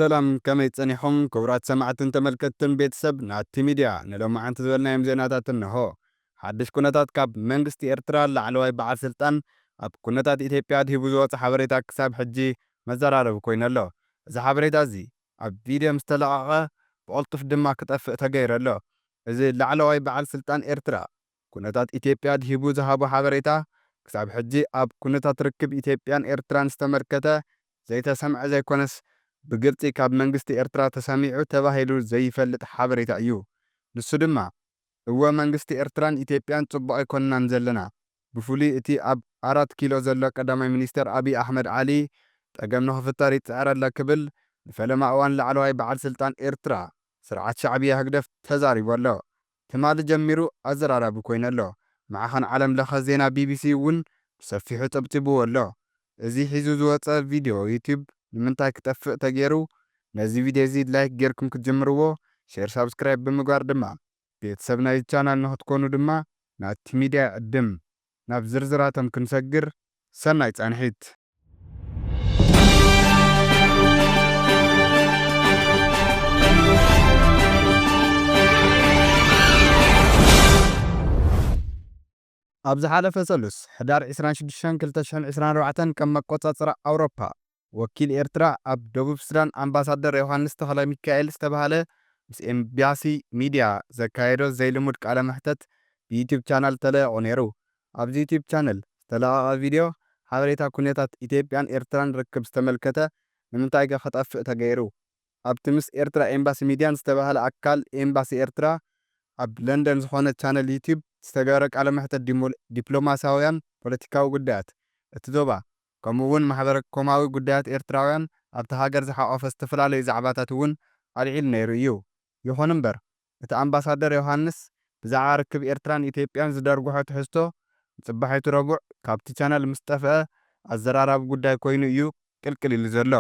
ሰላም፣ ከመይ ጸኒኹም ክቡራት ሰማዕትን ተመልከትትን ቤተሰብ ናቲ ሚድያ? ንሎማዓንቲ ዝበልናዮም ዜናታት እንሆ። ሓድሽ ኩነታት ካብ መንግስቲ ኤርትራ፣ ላዕለዋይ በዓል ስልጣን ኣብ ኩነታት ኢትዮጵያ ኣድሂቡ ዝወጸ ሓበሬታ ክሳብ ሕጂ መዘራረቢ ኮይኑ ኣሎ። እዚ ሓበሬታ እዚ ኣብ ቪድዮ ምስ ተለቐቐ ብቕልጡፍ ድማ ክጠፍእ ተገይሩ ኣሎ። እዚ ላዕለዋይ በዓል ስልጣን ኤርትራ ኩነታት ኢትዮጵያ ኣድሂቡ ዝሃቦ ሓበሬታ ክሳብ ሕጂ ኣብ ኩነታት ርክብ ኢትዮጵያን ኤርትራን ዝተመልከተ ዘይተሰምዐ ዘይኮነስ ብግልጺ ካብ መንግስቲ ኤርትራ ተሰሚዑ ተባሂሉ ዘይፈልጥ ሓበሬታ እዩ። ንሱ ድማ እወ መንግስቲ ኤርትራን ኢትዮጵያን ጽቡቕ ኣይኮንናን ዘለና። ብፍሉይ እቲ ኣብ ኣራት ኪሎ ዘሎ ቀዳማይ ሚኒስተር ኣብይ ኣሕመድ ዓሊ ጸገም ንኽፍጠር ይጽዕር ኣሎ ክብል ንፈለማ እዋን ላዕለዋይ በዓል ስልጣን ኤርትራ ስርዓት ሻዕብያ ህግደፍ ተዛሪቡ ኣሎ። ትማሊ ጀሚሩ ኣዘራራቢ ኮይኑ ኣሎ። ማዕኸን ዓለም ለኸ ዜና ቢቢሲ እውን ብሰፊሑ ጸብጺብዎ ኣሎ። እዚ ሒዙ ዝወጸ ቪድዮ ዩቲዩብ ንምንታይ ክጠፍእ ተገይሩ? ነዚ ቪድዮ እዚ ላይክ ጌርኩም ክትጅምርዎ፣ ሼር ሳብስክራይብ ብምግባር ድማ ቤተሰብ ናይዚ ቻናል ንኽትኮኑ ድማ ናቲ ሚድያ ይዕድም። ናብ ዝርዝራቶም ክንሰግር ሰናይ ጻንሒት። ኣብ ዝሓለፈ ሰሉስ ሕዳር ዕስራን ሽዱሽተን ክልተ ሽሕን ዕስራን ኣርባዕተን ከም መቆጻጽራ ኣውሮፓ ወኪል ኤርትራ ኣብ ደቡብ ሱዳን ኣምባሳደር ዮሃንስ ተኽለ ሚካኤል ዝተባህለ ምስ ኤምባሲ ሚድያ ዘካየዶ ዘይልሙድ ቃለ መሕተት ብዩቲዩብ ቻናል ተለቂቑ ነይሩ። ኣብዚ ዩቲዩብ ቻነል ዝተለቐቐ ቪድዮ ሓበሬታ ኩነታት ኢትዮጵያን ኤርትራን ርክብ ዝተመልከተ ንምንታይ ከ ክጠፍእ ተገይሩ? ኣብቲ ምስ ኤርትራ ኤምባሲ ሚድያን ዝተባህለ ኣካል ኤምባሲ ኤርትራ ኣብ ለንደን ዝኾነ ቻነል ዩቲዩብ ዝተገበረ ቃለ መሕተት ዲሞ-፣ ዲፕሎማሲያውያን ፖለቲካዊ ጉዳያት እቲ ዞባ ከምኡ እውን ማሕበረ ኮማዊ ጉዳያት ኤርትራውያን ኣብቲ ሃገር ዝሓቆፈ ዝተፈላለዩ ዛዕባታት እውን ኣልዒሉ ነይሩ እዩ። ይኹን እምበር እቲ ኣምባሳደር ዮሃንስ ብዛዕባ ርክብ ኤርትራን ኢትዮጵያን ዝደርጉሖ ትሕዝቶ ንጽባሒቱ ረቡዕ ካብቲ ቻነል ምስ ጠፍአ ኣዘራራቢ ጉዳይ ኮይኑ እዩ ቅልቅል ኢሉ ዘሎ።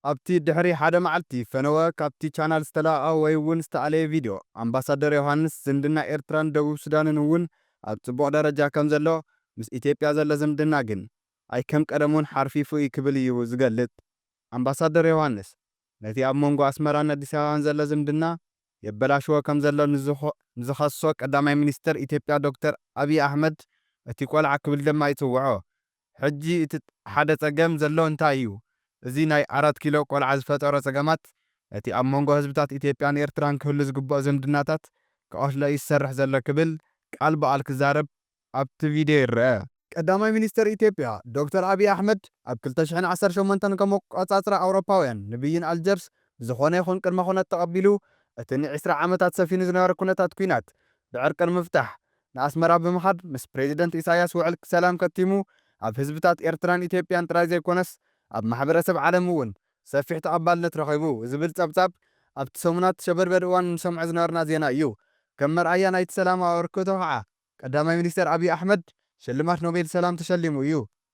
ኣብቲ ድሕሪ ሓደ መዓልቲ ፈነወ ካብቲ ቻናል ዝተለቐቐ ወይ እውን ዝተኣለየ ቪድዮ፣ ኣምባሳደር ዮሃንስ ዝምድና ኤርትራን ደቡብ ሱዳንን እውን ኣብ ጽቡቕ ደረጃ ከም ዘሎ፣ ምስ ኢትዮጵያ ዘሎ ዝምድና ግን ኣይ ከም ቀደሙን ሓርፊፉ እዩ ክብል እዩ ዝገልጽ። ኣምባሳደር ዮሃንስ ነቲ ኣብ መንጎ ኣስመራን ኣዲስ ኣበባን ዘሎ ዝምድና የበላሽዎ ከም ዘሎ ንዝኾ-፣ ንዝኸሶ ቀዳማይ ሚኒስተር ኢትዮጵያ ዶክተር ኣብይ ኣሕመድ፣ እቲ ቆልዓ ክብል ድማ ይጽውዖ። ሕጂ እቲ ሓደ ጸገም ዘሎ እንታይ እዩ? እዚ ናይ ኣራት ኪሎ ቆልዓ ዝፈጠሮ ጸገማት ነቲ ኣብ መንጎ ህዝብታት ኢትዮጵያን ኤርትራን ክህሉ ዝግብኦ ዝምድናታት ክቐትሎ እዩ ዝሰርሕ ዘሎ ክብል ቃል ብቓል ክዛረብ ኣብቲ ቪድዮ ይረአ። ቀዳማይ ሚኒስተር ኢትዮጵያ ዶክተር ኣብይ ኣሕመድ ኣብ ክልተ ሽሕን ዓሰርተ ሸሞንተን ከም ኣቆጻጽራ ኣውሮፓውያን ንብይን ኣልጀርስ ብዝኾነ ይኹን ቅድመ ኩነት ተቐቢሉ እቲ ንዕስራ ዓመታት ሰፊኑ ዝነበረ ኩነታት ኲናት ብዕርቂ ንምፍታሕ ንኣስመራ ብምኻድ ምስ ፕሬዚደንት ኢሳያስ ውዕል ሰላም ከቲሙ ኣብ ህዝብታት ኤርትራን ኢትዮጵያን ጥራይ ዘይኮነስ ኣብ ማሕበረሰብ ዓለም እውን ሰፊሕ ተቐባልነት ረኺቡ ዝብል ጸብጻብ ኣብቲ ሰሙናት ሸበድበድ እዋን ንሰምዖ ዝነበርና ዜና እዩ። ከም መርኣያ ናይቲ ሰላም ኣበርክቶ ከዓ ቀዳማይ ሚኒስተር ኣብይ ኣሕመድ ሽልማት ኖቤል ሰላም ተሸሊሙ እዩ።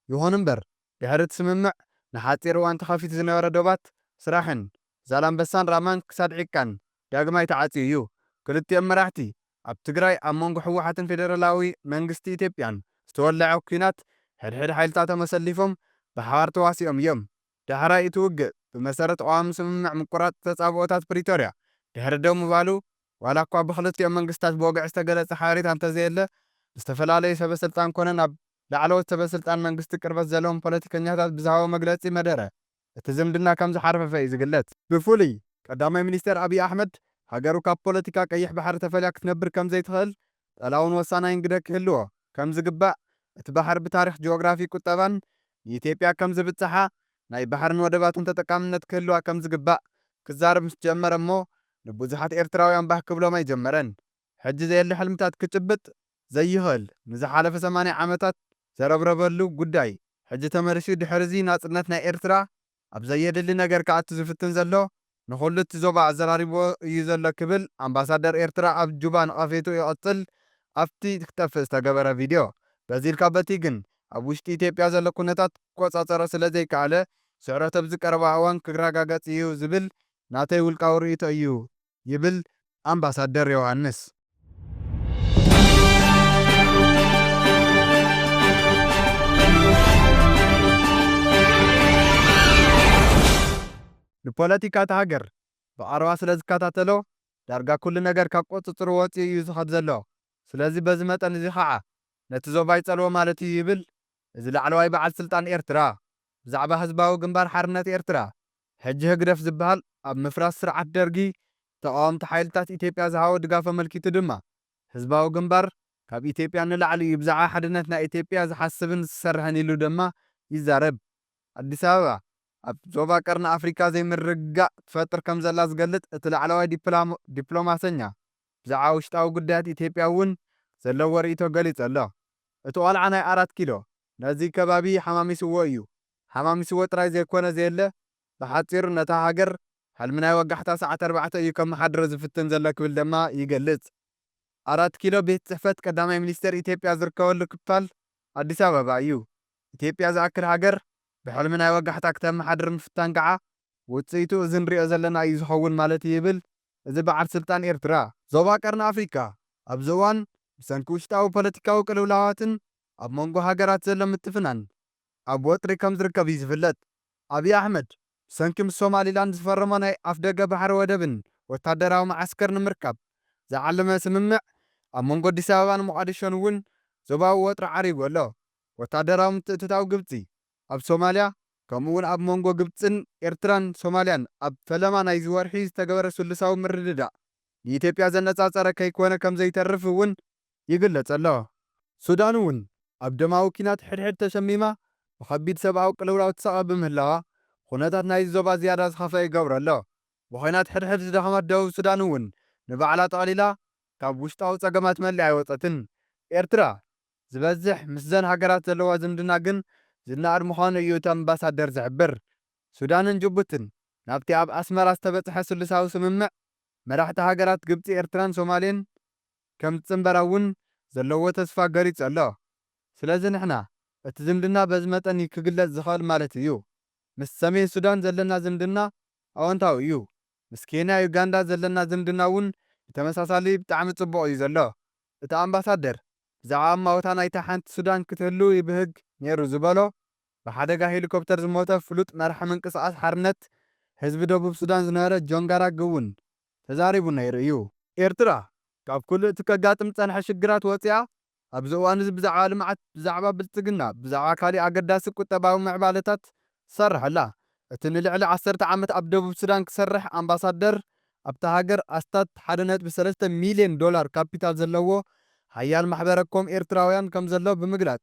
ይኹን እምበር ድሕሪ እቲ ስምምዕ ንሓጺር እዋን ተኸፊቱ ዝነበረ ዶባት ስራሕን ዛላምበሳን ራማን ክሳድ ዒቃን ዳግማይ ተዓጽዩ እዩ። ክልቲኦም መራሕቲ ኣብ ትግራይ ኣብ መንጎ ህወሓትን ፌደራላዊ መንግስቲ ኢትዮጵያን ዝተወለዐ ኲናት ሕድሕድ ሓይልታቶም ኣሰሊፎም ብሓባር ተዋሲኦም እዮም። ዳሕራይ እቲ ውግእ ብመሰረት ቀዋሚ ስምምዕ ምቁራጽ ተጻብኦታት ፕሪቶርያ ድሕሪ ደው ምባሉ፣ ዋላ እኳ ብክልቲኦም መንግስታት ብወግዒ ዝተገለጸ ሓበሬታ እንተዘየለ፣ ብዝተፈላለዩ ሰበ ስልጣን ኮነ ናብ ላዕለዎት ሰበ ስልጣን መንግስቲ ቅርበት ዘለዎም ፖለቲከኛታት ብዝሃቦ መግለጺ መደረ እቲ ዝምድና ከም ዝሓርፈፈ እዩ ዝግለጽ። ብፍሉይ ቀዳማይ ሚኒስተር ኣብይ ኣሕመድ ሃገሩ ካብ ፖለቲካ ቀይሕ ባሕሪ ተፈልያ ክትነብር ከም ዘይትኽእል ጠላውን ወሳናይን ግደ ክህልዎ ከም ዝግባእ፣ እቲ ባሕሪ ብታሪኽ ጂኦግራፊ ቁጠባን ንኢትዮጵያ ከም ዝብጽሓ ናይ ባሕርን ወደባትን ተጠቃምነት ክህልዋ ከም ዝግባእ ክዛረብ ምስ ጀመረ እሞ ንብዙሓት ኤርትራውያን ባህ ክብሎም ኣይጀመረን። ሕጂ ዘየለ ሕልምታት ክጭብጥ ዘይኽእል ንዝሓለፈ ሰማንያ ዓመታት ዘረብረበሉ ጉዳይ ሕጂ ተመሊሱ ድሕሪ እዚ ናጽነት ናይ ኤርትራ ኣብ ዘየድሊ ነገር ክኣቱ ዝፍትን ዘሎ ንኹሉ እቲ ዞባ ኣዘራሪብዎ እዩ ዘሎ ክብል ኣምባሳደር ኤርትራ ኣብ ጁባ ነቐፌቱ ይቐጽል። ኣብቲ ክጠፍእ ዝተገበረ ቪድዮ በዚ ኢልካ በቲ ግን ኣብ ውሽጢ ኢትዮጵያ ዘሎ ኩነታት ክቆጻጸሮ ስለ ዘይከኣለ ስዕረቱ ኣብዚ ቀረባ እዋን ክረጋገጽ እዩ ዝብል ናተይ ውልቃዊ ርእይቶ እዩ ይብል ኣምባሳደር ዮሃንስ። ንፖለቲካ እታ ሃገር ብቐረባ ስለ ዝከታተሎ፣ ዳርጋ ኩሉ ነገር ካብ ቁጽጽሩ ወጺኡ እዩ ዝኸድ ዘሎ። ስለዚ በዚ መጠን እዚ ኸዓ ነቲ ዞባ ይጸልዎ ማለት እዩ ይብል እዚ ላዕለዋይ በዓል ስልጣን ኤርትራ። ብዛዕባ ህዝባዊ ግንባር ሓርነት ኤርትራ፣ ሕጂ ህግደፍ ዝበሃል፣ ኣብ ምፍራስ ስርዓት ደርጊ ተቓወምቲ ሓይልታት ኢትዮጵያ ዝሃቦ ድጋፍ ኣመልኪቱ ድማ፣ ህዝባዊ ግንባር ካብ ኢትዮጵያ ንላዕሊ እዩ ብዛዕባ ሓድነት ናይ ኢትዮጵያ ዝሓስብን ዝሰርሕን ኢሉ ድማ ይዛረብ። ኣዲስ ኣበባ፣ ኣብ ዞባ ቀርኒ ኣፍሪካ ዘይምርግጋእ ትፈጥር ከም ዘላ ዝገልጽ እቲ ላዕለዋይ ዲፕላሞ-፣ ዲፕሎማሰኛ፣ ብዛዕባ ውሽጣዊ ጉዳያት ኢትዮጵያ እውን ዘለዎ ርእይቶ ገሊጹ ኣሎ። እቲ ቆልዓ ናይ ኣራት ኪሎ ነዚ ከባቢ ሓማሚስዎ እዩ። ሓማሚስዎ ጥራይ ዘይኮነ ዘየለ፣ ብሓጺሩ ነታ ሃገር ሕልሚ ናይ ወጋሕታ ሰዓት ኣርባዕተ እዩ ከመሓድሮ ዝፍትን ዘሎ ክብል ድማ ይገልጽ። ኣራት ኪሎ ቤት ጽሕፈት ቀዳማይ ሚኒስተር ኢትዮጵያ ዝርከበሉ ክፋል ኣዲስ ኣበባ እዩ። ኢትዮጵያ ዝኣክል ሃገር ብሕልሚ ናይ ወጋሕታ ክተመሓድር ምፍታን ከዓ ውጽኢቱ እዚ ንሪኦ ዘለና እዩ ዝኸውን ማለት እዩ ይብል እዚ በዓል ስልጣን ኤርትራ። ዞባ ቀርኒ ኣፍሪካ ኣብዚ እዋን ብሰንኪ ውሽጣዊ ፖለቲካዊ ቅልውላዋትን ኣብ መንጎ ሃገራት ዘሎ ምትፍናን ኣብ ወጥሪ ከም ዝርከብ እዩ ዝፍለጥ። ኣብይ ኣሕመድ ብሰንኪ ምስ ሶማሊላንድ ዝፈረሞ ናይ ኣፍደገ ባሕሪ ወደብን ወታደራዊ መዓስከር ንምርካብ ዝዓለመ ስምምዕ ኣብ መንጎ ኣዲስ ኣበባን ሞቓዲሾን እውን ዞባዊ ወጥሪ ዓሪጉ ኣሎ። ወታደራዊ ምትእትታው ግብጺ ኣብ ሶማልያ፣ ከምኡ እውን ኣብ መንጎ ግብጽን ኤርትራን ሶማልያን ኣብ ፈለማ ናይዚ ወርሒ ዝተገበረ ስሉሳዊ ምርድዳእ ንኢትዮጵያ ዘነጻጸረ ከይኮነ ከም ዘይተርፍ እውን ይግለጽ ኣሎ። ሱዳን እውን ኣብ ደማዊ ኲናት ሕድሕድ ተሸሚማ ብኸቢድ ሰብኣዊ ቅልውላው ትሳቐ ብምህላዋ፣ ኩነታት ናይዚ ዞባ ዝያዳ ዝኸፍአ ይገብሮ ኣሎ። ብኹናት ሕድሕድ ዝደኸመት ደቡብ ሱዳን እውን ንባዕላ ጠቕሊላ ካብ ውሽጣዊ ጸገማት መሊኣ ኣይወጸትን። ኤርትራ ዝበዝሕ ምስዘን ሃገራት ዘለዋ ዝምድና ግን ዝነኣድ ምዃኑ እዩ እቲ ኣምባሳደር ዝሕብር። ሱዳንን ጅቡትን ናብቲ ኣብ ኣስመራ ዝተበጽሐ ስሉሳዊ ስምምዕ መራሕቲ ሃገራት ግብጺ፣ ኤርትራን ሶማሌን ከም ዝጽንበራ እውን ዘለዎ ተስፋ ገሊጹ ኣሎ። ስለዚ ንሕና እቲ ዝምድና በዚ መጠን እዩ ክግለጽ ዝኽእል ማለት እዩ። ምስ ሰሜን ሱዳን ዘለና ዝምድና ኣወንታዊ እዩ። ምስ ኬንያ፣ ዩጋንዳ ዘለና ዝምድና እውን ብተመሳሳሊ ብጣዕሚ ጽቡቕ እዩ ዘሎ። እቲ ኣምባሳደር ብዛዕባ እማወታ ናይታ ሓንቲ ሱዳን ክትህሉ ይብህግ ነይሩ ዝበሎ ብሓደጋ ሄሊኮፕተር ዝሞተ ፍሉጥ መራሒ ምንቅስቓስ ሓርነት ህዝቢ ደቡብ ሱዳን ዝነበረ ጆን ጋራግ እውን ተዛሪቡ ነይሩ እዩ። ኤርትራ ካብ ኩሉ እቲ ከጋጥም ዝጸንሐ ሽግራት ወጺኣ፣ ኣብዚ እዋን እዚ ብዛዕባ ልምዓት፣ ብዛዕባ ብልጽግና፣ ብዛዕባ ካሊእ ኣገዳሲ ቁጠባዊ ምዕባለታት ትሰርሕ ኣላ። እቲ ንልዕሊ ዓሰርተ ዓመት ኣብ ደቡብ ሱዳን ክሰርሕ ኣምባሳደር ኣብታ ሃገር ኣስታት ሓደ ነጥቢ ሰለስተ ሚልዮን ዶላር ካፒታል ዘለዎ ሓያል ማሕበረ ኮም ኤርትራውያን ከም ዘሎ ብምግላጽ፣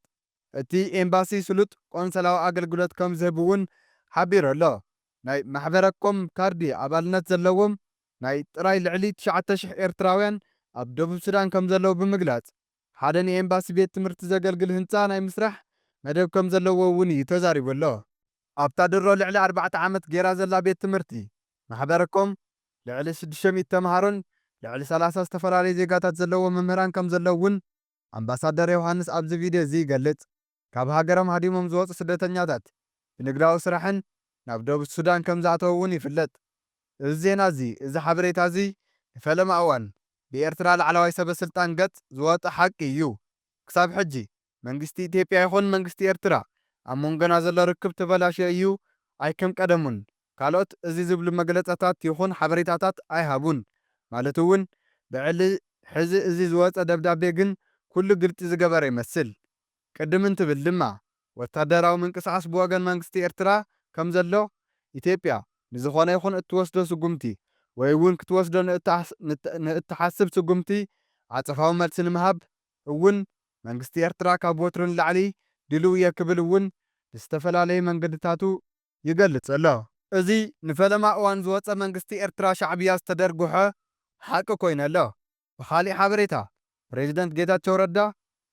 እቲ ኤምባሲ ስሉጥ ቆንሰላዊ ኣገልግሎት ከም ዝህብ እውን ሓቢሩ ኣሎ። ናይ ማሕበረ ኮም ካርዲ ኣባልነት ዘለዎም ናይ ጥራይ ልዕሊ ትሽዓተ ሽሕ ኤርትራውያን ኣብ ደቡብ ሱዳን ከም ዘለዉ ብምግላጽ፣ ሓደ ንኤምባሲ ቤት ትምህርቲ ዘገልግል ህንጻ ናይ ምስራሕ መደብ ከም ዘለዎ እውን እዩ ተዛሪቡ ኣሎ። ኣብታ ድሮ ልዕሊ ኣርባዕተ ዓመት ጌራ ዘላ ቤት ትምህርቲ ማሕበረ ኮም ልዕሊ ሽዱሽተ ሚእቲ ተምሃሮን ልዕሊ ሰላሳ ዝተፈላለዩ ዜጋታት ዘለዎ መምህራን ከም ዘለዉ እውን ኣምባሳደር ዮሃንስ ኣብዚ ቪድዮ እዚ ይገልጽ። ካብ ሃገሮም ሃዲሞም ዝወጹ ስደተኛታት ብንግዳዊ ስራሕን ናብ ደቡብ ሱዳን ከም ዝኣተዉ እውን ይፍለጥ። እዚ ዜና እዚ፣ እዚ ሓበሬታ እዚ ንፈለማ እዋን ብኤርትራ ላዕለዋይ ሰበ ስልጣን ገጽ ዝወጸ ሓቂ እዩ። ክሳብ ሕጂ መንግስቲ ኢትዮጵያ ይኹን መንግስቲ ኤርትራ ኣብ መንጎና ዘሎ ርክብ ተበላሽዮ እዩ፣ ኣይከም ቀደሙን ካልኦት እዚ ዝብሉ መግለጻታት ይኹን ሓበሬታታት ኣይሃቡን። ማለት እውን ብዕሊ ሕዚ እዚ ዝወጸ ደብዳቤ ግን ኩሉ ግልጺ ዝገበረ ይመስል። ቅድም እንትብል ድማ ወታደራዊ ምንቅስቓስ ብወገን መንግስቲ ኤርትራ ከም ዘሎ፣ ኢትዮጵያ ንዝኾነ ይኹን እትወስዶ ስጉምቲ ወይ እውን ክትወስዶ ንእትሓስ-፣ ንት-፣ ንእትሓስብ ስጉምቲ ዓጸፋዊ መልሲ ንምሃብ እውን መንግስቲ ኤርትራ ካብ ወትሩ ንላዕሊ ድልው እየ ክብል እውን ብዝተፈላለየ መንገድታቱ ይገልጽ ኣሎ። እዚ ንፈለማ እዋን ዝወጸ መንግስቲ ኤርትራ ሻዕብያ ዝተደርጉሐ ሓቂ ኮይኑ ኣሎ። ብኻሊእ ሓበሬታ፣ ፕሬዚደንት ጌታቸው ረዳ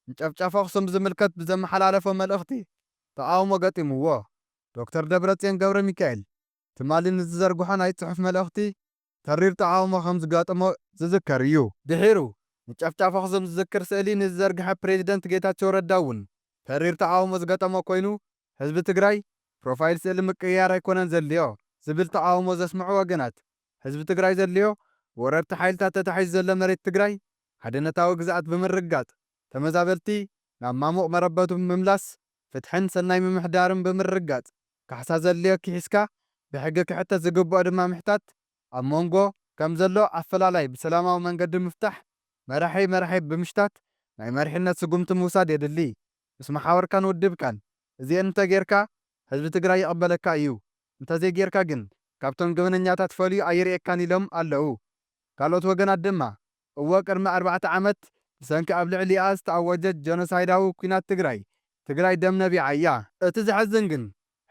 ንጨፍጫፍ ኣኽሱም ዝምልከት ብዘመሓላለፎ መልእኽቲ ተቓውሞ ገጢምዎ። ዶክተር ደብረጽዮን ገብረ ሚካኤል ትማሊ ንዝዘርግሖ ናይ ጽሑፍ መልእኽቲ ተሪር ተቓውሞ ከም ዝጋጠሞ ዝዝከር እዩ። ድሒሩ፣ ንጨፍጫፍ ኣኽሱም ዝዝክር ስእሊ ንዝዘርግሐ ፕሬዚደንት ጌታቸው ረዳ እውን ተሪር ተቓውሞ ዝገጠሞ ኮይኑ፣ ህዝቢ ትግራይ ፕሮፋይል ስእሊ ምቅይያር ኣይኮነን ዘድልዮ ዝብል ተቓውሞ ዘስምዑ ወገናት፣ ህዝቢ ትግራይ ዘድልዮ ብወረርቲ ሓይልታት ተታሒዙ ዘሎ መሬት ትግራይ ሓድነታዊ ግዝኣት ብምርግጋጽ፣ ተመዛበልቲ ናብ ማሙቕ መረበቱ ብምምላስ፣ ፍትሕን ሰናይ ምምሕዳርን ብምርግጋጽ፣ ካሕሳ ዘድልዮ ክሒስካ ብሕጊ ክሕተት ዝግብኦ ድማ ምሕታት፣ ኣብ መንጎ ከም ዘሎ ኣፈላላይ ብሰላማዊ መንገዲ ምፍታሕ፣ መራሒ መራሒ ብምሽታት ናይ መሪሕነት ስጉምቲ ምውሳድ የድሊ። ምስ መሓወርካን ውድብካን እዚኤን እንተጌርካ ህዝቢ ትግራይ ይቕበለካ እዩ። እንተዘይጌርካ ግን ካብቶም ገበነኛታት ፈልዩ ኣይርእየካን ኢሎም ኣለዉ። ካልኦት ወገናት ድማ እወ ቅድሚ ኣርባዕተ ዓመት ብሰንኪ ኣብ ልዕሊኣ ዝተኣወጀ ጀኖሳይዳዊ ኲናት ትግራይ፣ ትግራይ ደም ነቢዓ እያ። እቲ ዘሕዝን ግን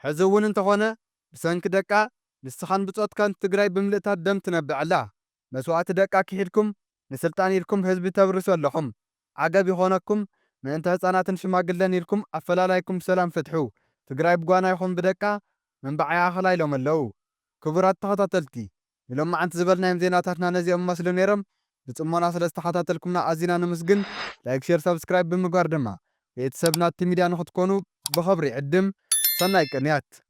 ሕዚ እውን እንተኾነ ብሰንኪ ደቃ ንስኻን ብጾትካን ትግራይ ብምልእታ ደም ትነብዕ ኣላ። መስዋእቲ ደቃ ክሒድኩም ንስልጣን ኢልኩም ህዝቢ ተብርሱ ኣለኹም። ዓገብ ይኾነኩም ምእንተ ህፃናትን ሽማግለን ኢልኩም ኣፈላላይኩም ብሰላም ፍትሑ። ትግራይ ብጓና ይኹን ብደቃ ምንባዓ ይኣኽላ ኢሎም ኣለዉ። ክቡራት ተኸታተልቲ ንሎማዓንቲ ዝበልናዮም ዜናታትና ነዚኦም መስሉ ነይሮም። ብጽሞና ስለ ዝተኸታተልኩምና ኣዚና ንምስግን። ላይክ፣ ሼር፣ ሳብስክራይብ ብምግባር ድማ ቤተሰብ ናቲ ሚድያ ንኽትኮኑ ብኸብሪ ዕድም። ሰናይ ቅንያት።